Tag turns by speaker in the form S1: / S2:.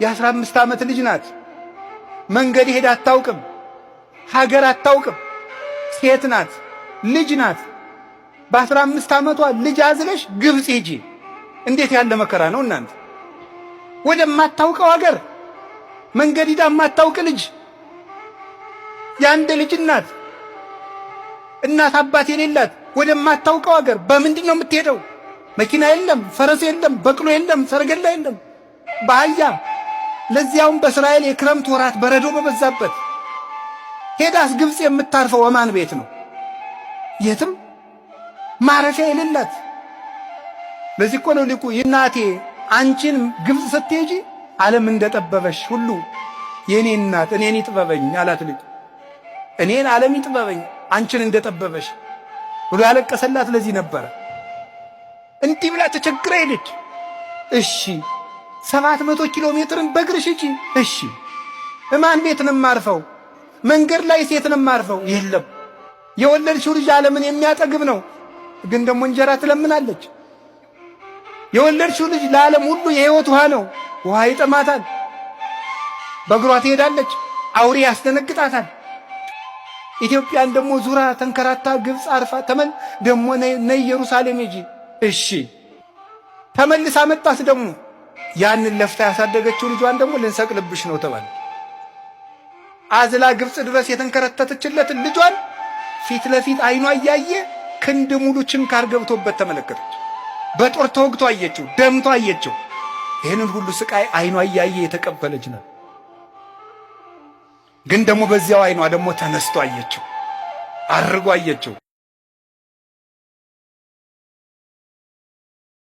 S1: የ15 ዓመት ልጅ ናት። መንገድ ሄዳ አታውቅም። ሀገር አታውቅም። ሴት ናት፣ ልጅ ናት። በ15 ዓመቷ ልጅ አዝለሽ ግብፅ ሂጂ። እንዴት ያለ መከራ ነው እናንተ! ወደማታውቀው ሀገር መንገድ ሂዳ የማታውቅ ልጅ፣ የአንድ ልጅ እናት፣ እናት አባት የሌላት ወደማታውቀው ሀገር በምንድን ነው የምትሄደው? መኪና የለም፣ ፈረስ የለም፣ በቅሎ የለም፣ ሰረገላ የለም፣ በአህያ ለዚያውም በእስራኤል የክረምት ወራት በረዶ በበዛበት ሄዳስ ግብፅ የምታርፈው ወማን ቤት ነው? የትም ማረፊያ የሌላት። ለዚህ እኮ ነው ሊቁ እናቴ አንቺን ግብፅ ስትሄጂ ዓለም እንደጠበበሽ ሁሉ የእኔ እናት እኔን ይጥበበኝ አላት ሊቁ። እኔን ዓለም ይጥበበኝ አንቺን እንደጠበበሽ ብሎ ያለቀሰላት ለዚህ ነበረ። እንዲህ ብላ ተቸግራ ሄደች። እሺ 700 ኪሎ ሜትርን በእግርሽ ሂጂ። እሺ እማን ቤት ነው የማርፈው? መንገድ ላይ ሴት ነው የማርፈው? የለም። የወለድሽው ልጅ ዓለምን የሚያጠግብ ነው፣ ግን ደግሞ እንጀራ ትለምናለች። የወለድሽው ልጅ ለዓለም ሁሉ የሕይወት ውሃ ነው፣ ውሃ ይጠማታል። በእግሯ ትሄዳለች፣ አውሬ ያስደነግጣታል። ኢትዮጵያን ደግሞ ዙራ ተንከራታ ግብፅ አርፋ ተመል ደግሞ ነይ ኢየሩሳሌም ሂጂ። እሺ ተመልሳ መጣት ደግሞ ያንን ለፍታ ያሳደገችው ልጇን ደግሞ ልንሰቅልብሽ ነው ተባለ። አዝላ ግብፅ ድረስ የተንከረተተችለትን ልጇን ፊት ለፊት አይኗ እያየ ክንድ ሙሉ ችንካር ገብቶበት ተመለከተች። በጦር ተወግቶ አየችው፣ ደምቶ አየችው። ይህንን ሁሉ ስቃይ አይኗ እያየ የተቀበለች ነው። ግን ደግሞ በዚያው አይኗ ደግሞ ተነስቶ አየችው፣ አርጎ አየችው።